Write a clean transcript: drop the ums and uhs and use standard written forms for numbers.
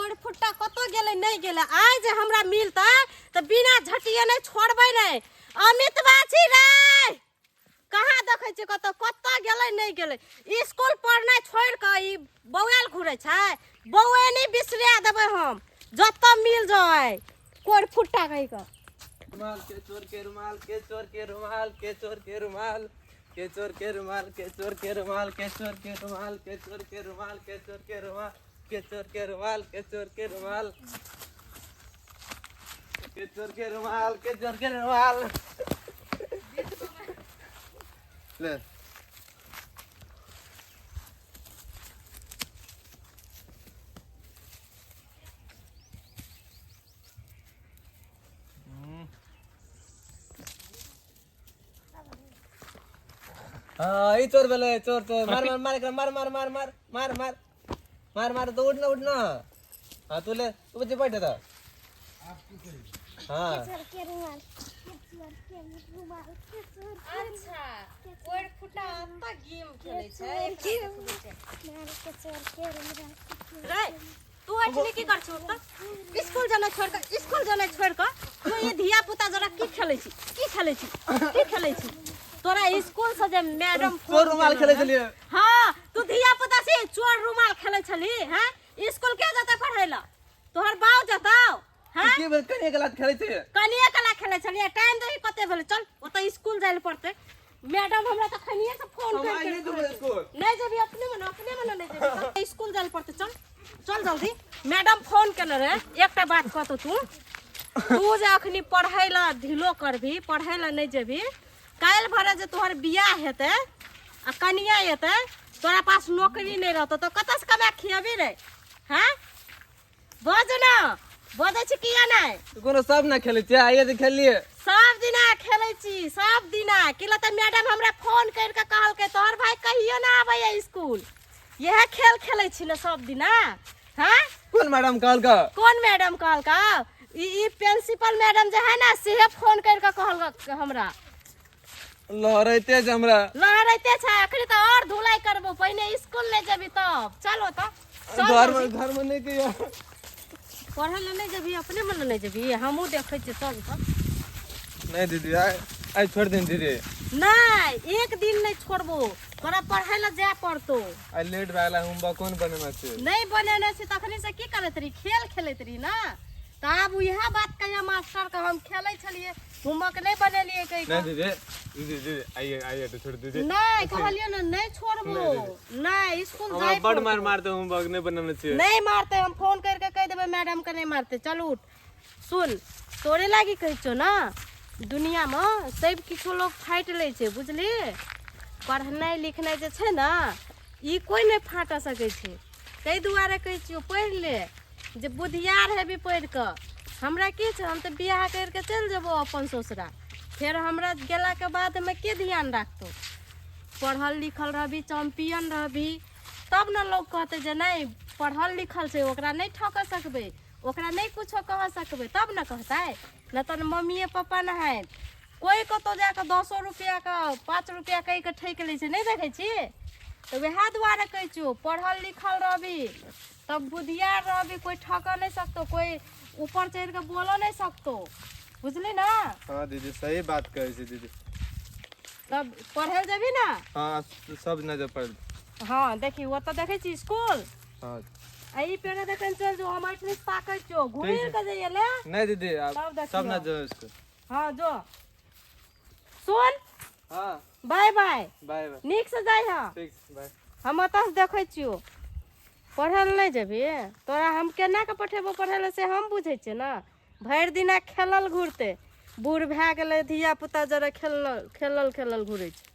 कोरि फुट्टा कतऽ गेलै नहि गेलै। आइ जे हमरा मिलतै तऽ बिना झटिये नहि छोड़बै। नहि अमित बाछी रे, कहाँ देखै छियै? कतऽ कतऽ गेलै नहि गेलै? स्कूल पढ़नाइ छोड़ि कऽ ई बौआयल घुरै छै। बौएनी बिसरा देबै हम जतऽ मिल जाए कोरि फुट्टा कहि कऽ। रुमाल के चोर के रुमाल के चोर के रुमाल के चोर के रुमाल के चोर के रुमाल के चोर के रुमाल के चोर के रुमाल के चोर के रुमाल के चोर के रुमाल के चोर के रुमाल के चोर के रुमाल के चोर के रुमाल के चोर के रुमाल ले। हाँ, ई चोर भेलै, चोर चोर। मार मार मार एकरा, मार मार मार मार मार मार मार मार। तो उठ ना, उठ ना। हाँ, तू ले, तू बच्चे बैठे था। हाँ। अच्छा, कोरि फुट्टा एतऽ गेम खेलै छै रे? तू अखनी की कर छौ? तऽ स्कूल जाना छोड़ कऽ, स्कूल जाना छोड़ कऽ तू ये धिया पुता जरा की खेलै छी? की खेलै छी? की खेलै छी? तोरा स्कूल से जे मैडम चोर रुमाल खेलै छलियै। हाँ, तू धिया पुता से चोर रुमाल खेलै छली? हैं, स्कूल के जतै पढ़ै ला? तोहर बाप जतौ? हैं? की भेल? कनिए गलत खेलै छी। कनिए कला खेलै छलियै। टाइम देखी कते भेलै। चल, ओतऽ स्कूल जाइ लए पड़तै। मैडम हमरा तऽ खनिए से फोन हम कर आइ नहि जेबै स्कूल। नहि जेबी? अपने मने, अपने मने नहि जेबी। चल, स्कूल जाइ लए पड़तै। चल चल जल्दी, मैडम फोन केने रहे। एकटा बात कहतो, तू तू जे अखनी पढ़ै ला ढिलो करबी, पढ़ै ला नहि जेबी, काल्हि भरे जे तोहर बियाह हेतै आ कनिया एतै, तोरा पास नौकरी नहि रहतौ तऽ कतऽसँ कमा खियेबी रे? हैं, बज न, बजै छी किया नहि? कोनो सब ना खेलै छियै, आइए जे खेललियै। सब दिना खेलै छी, सब दिना। कि लऽ मैडम हमरा फोन करि कऽ कहलकै, तोहर भाई कहियो ना आबैया स्कूल, इएह खेल खेलै छी ने सब दिना। हैं? कोन मैडम कहलका? कोन मैडम कहलका? ई ई प्रिंसिपल मैडम जे है ना, सेहे फोन करि कऽ कहलक हमरा। लहरैते छै हमरा। लहरैते छै? अखनी तऽ और धुलाई करबो। पहिने स्कूल नहि जेबी तब। चलो तऽ, चल। घर में जल्दी। घर में नहि कहियो। पढ़ै लए नहि जेबी? अपने मने नहि जेबी? हमहूँ देखै छियै। चल तऽ। नहीं दीदी, आइ आइ छोड़ दिन दीदी। नहि, एक दिन नहि छोड़बो। तोरा पढ़ै लए जाय पड़तौ। आइ लेट भए गेलै, होमवर्क कोन बनेना छै? नहि बनेने छी तखनी से की करैत रही? खेल खेलैत रही ना। तऽ आब इएह बात कहिया मास्टर के, हम खेलै छलियै, होमवर्क नहि बनेलियै कहि नहीं कऽ। दीदी, दीदी, दीदी, आइए आइए तो छोड़ दीदी। नहि, कहलियै ने, नहि छोड़बो। नहि, स्कूल हमरा जाय बड मार पड़तौ। मारते, होमवर्क नहि बनेने छियै। नहि मारते, हम फोन करके कहि देबै मैडम के, नहि मारते। चल उठ। सुन, तोरे लागी कहै छौ ना, दुनियामे सब किछु लोग फाटि लै छै, बुझली? पढ़नाइ लिखनाइ जे छै ने, ई कोइ नहि फाटऽ सकै छै। ताहि दुआरे कहै छियौ, पढ़ि ले जे बुधियार हेबी पढ़ि कऽ। हमरा की छै? हम तऽ बियाह करि कऽ चलि जेबो अपन ससुरा, फेर हमरा गेलाके बादमे के ध्यान राखतौ? पढ़ल लिखल रहबी, चैम्पियन रहबी, तब ने लोग कहतै जे नहि, पढ़ल लिखल छै, ओकरा नहि ठकऽ सकबै, ओकरा नहि कुछो कह सकबै, तब ने कहतै। नहि तऽ मम्मिए पप्पा नहाय कोइ कतहु जा कऽ 10 रुपैआके 5 रुपैआ कहि कऽ ठकि लै छै, नहि देखै छी? तऽ वएह दुआरे कहै छियौ, पढ़ल लिखल रहबी तब बुधियार रहबी, कोइ ठकऽ नहि सकतौ, कोइ ऊपर चढ़ि कऽ बोलऽ नहि सकतौ, बुझली ने? हाँ दीदी, सही बात कहै छी दीदी। तब पढ़ै लए जेबही ने? हाँ, सब नजर पड़। हाँ, देखी, ओतऽ देखै छी स्कूल। हाँ। आ ई पेड़ देखन चल जो, हम एठनी ताकै छियौ। घुरि कऽ जइए ले। नहीं दीदी, तब आप देखियौ। सब नजर इसको। हाँ, जो। सुन। हाँ। बाय बाय। बाय बाय। नीक से जाइ। हाँ। ठीक, बाय। हम ओतऽ से देखै छियौ। पढ़ै लए नहि जेबही? तोरा हम केना कऽ पठेबौ पढ़ै लए, से हम बुझै छियै ने। भरि दिना खेलल घुरतै, बूढ़ भए गेलै, धिया पुता जरे खेलल खेलल खेलल घुरै छै।